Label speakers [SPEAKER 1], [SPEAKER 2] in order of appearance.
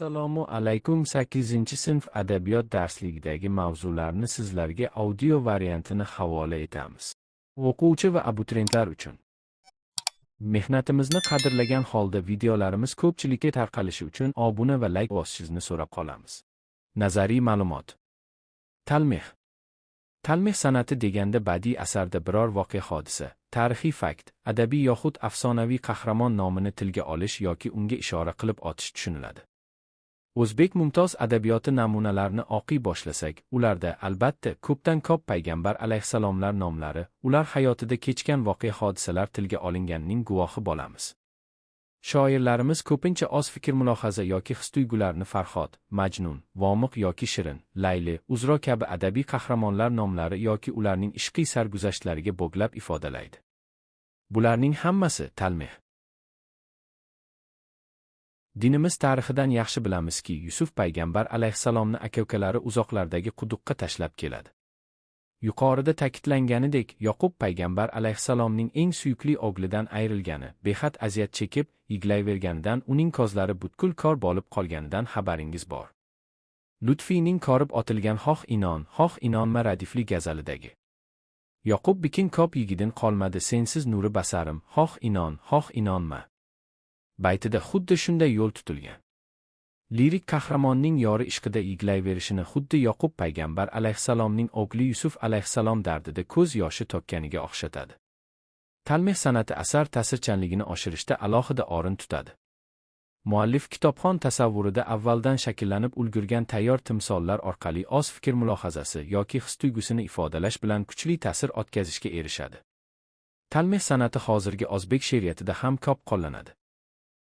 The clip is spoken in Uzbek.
[SPEAKER 1] Assalomu alaykum. 8-sinf adabiyot darsligidagi mavzularni sizlarga audio variantini havola etamiz. O'quvchi va abituriyentlar uchun. Mehnatimizni qadrlagan holda videolarimiz ko'pchilikka tarqalishi uchun obuna va layk bosishingizni so'rab qolamiz. Nazariy ma'lumot. Talmeh. Talmeh san'ati deganda badiiy asarda biror voqea hodisa, tarixiy fakt, adabiy yoxud afsonaviy qahramon nomini tilga olish yoki unga ishora qilib otish tushuniladi. O'zbek mumtoz adabiyoti namunalarini o'qiy boshlasak, ularda, albatta, ko'pdan-ko'p payg'ambar alayhissalomlar nomlari, ular hayotida kechgan voqea-hodisalar tilga olinganining guvohi bo'lamiz. Shoirlarimiz ko'pincha oz fikr-mulohaza yoki his-tuyg'ularni Farhod, Majnun, Vomiq yoki Shirin, Layli, Uzro kabi adabiy qahramonlar nomlari yoki ularning ishqiy sarguzashtlariga bo'glab ifodalaydi. Bularning hammasi talmeh. Dinimiz tarixidan yaxshi bilamizki, Yusuf payg'ambar alayhissalomni aka-ukalari uzoqlardagi quduqqa tashlab keladi. Yuqorida ta'kidlanganidek, Yoqub payg'ambar alayhissalomning eng suyukli o'g'lidan ayrilgani, behad aziyat chekib, yig'layverganidan uning ko'zlari butkul kor bo'lib qolganidan xabaringiz bor. Lutfiyning korib otilgan xoh inon, xoh inonma radifli gazalidagi Yoqub bikin ko'p yigidin qolmadi sensiz nuri basarim, xoh inon, xoh inonma baytida xuddi shunday yo'l tutilgan. Lirik qahramonning yori ishqida yig'layverishini xuddi Yoqub payg'ambar alayhissalomning o'g'li Yusuf alayhissalom dardida ko'z yoshi to'kkaniga o'xshatadi. Talmeh san'ati asar ta'sirchanligini oshirishda alohida o'rin tutadi. Muallif kitobxon tasavvurida avvaldan shakllanib ulgurgan tayyor timsollar orqali oz fikr mulohazasi yoki his-tuyg'usini ifodalash bilan kuchli ta'sir o'tkazishga erishadi. Talmeh san'ati hozirgi o'zbek she'riyatida ham ko'p qo'llanadi.